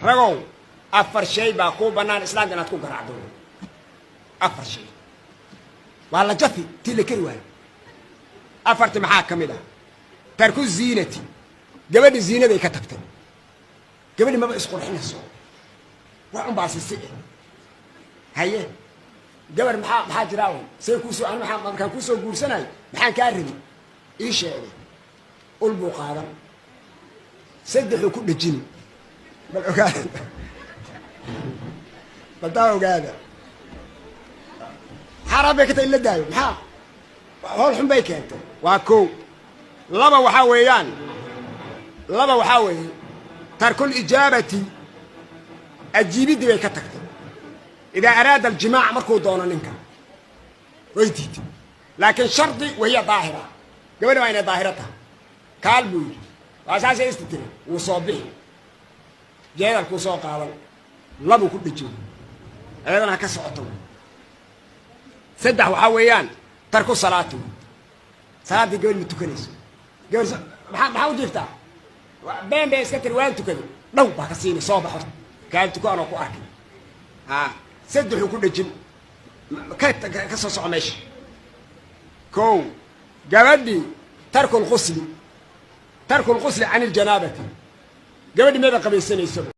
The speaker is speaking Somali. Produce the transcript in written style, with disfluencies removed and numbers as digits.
Ragow, afar shay baa kuu bannaan islaamka inaad ku garaacdo. Afar shay waa la jafi tii la keri waayo. Afarti maxaa ka mid ah? Tarku ziinati, gabadhi ziinaday ka tagtay. Gabadhi maba isqurxinayso, wax un baasi si haye. Gabar maxaa jiraa un say kuusoo an maaa markaan kuusoo guursanayo maxaan kaa rabi? Ii sheegay. Ul buu qaadan, saddexuu ku dhejini. Bal ogaada, bal taa ogaada, xaaraan bay ka tahay in la daayo. Maxaa howl xun bay keentay? Waa kow. Laba waxaa weeyaan, laba waxaa weeye tarkul ijaabati, ajiibiddii bay ka tagtay. Idaa araada aljimaac, markuu doono ninka, way diiday, laakiin shardi wahiya daahira, gabadha waa inay daahiro tahay. Kaal buu yidhi, waa saasay isti tiri, wuu soo bixi, jeedalkuu soo qaadan, labuu ku dhejin, ayadana ha ka socoto. Saddex waxaa weeyaan tarku salaati, salaaddii gabadh ma tukanayso. Gabadh maxaa u jiiftaa? Been bay iska tiri, waan tukaday. Dhow baa ka siinay, soo bax horta, kaal tuko anoo ku arkay. Ha, saddexuu ku dhejin, ka soo soco meesha. Kow, gabadhii tarku lqusli, tarku lqusli can iljanaabati, gabadhii maba qabaysanaysaba.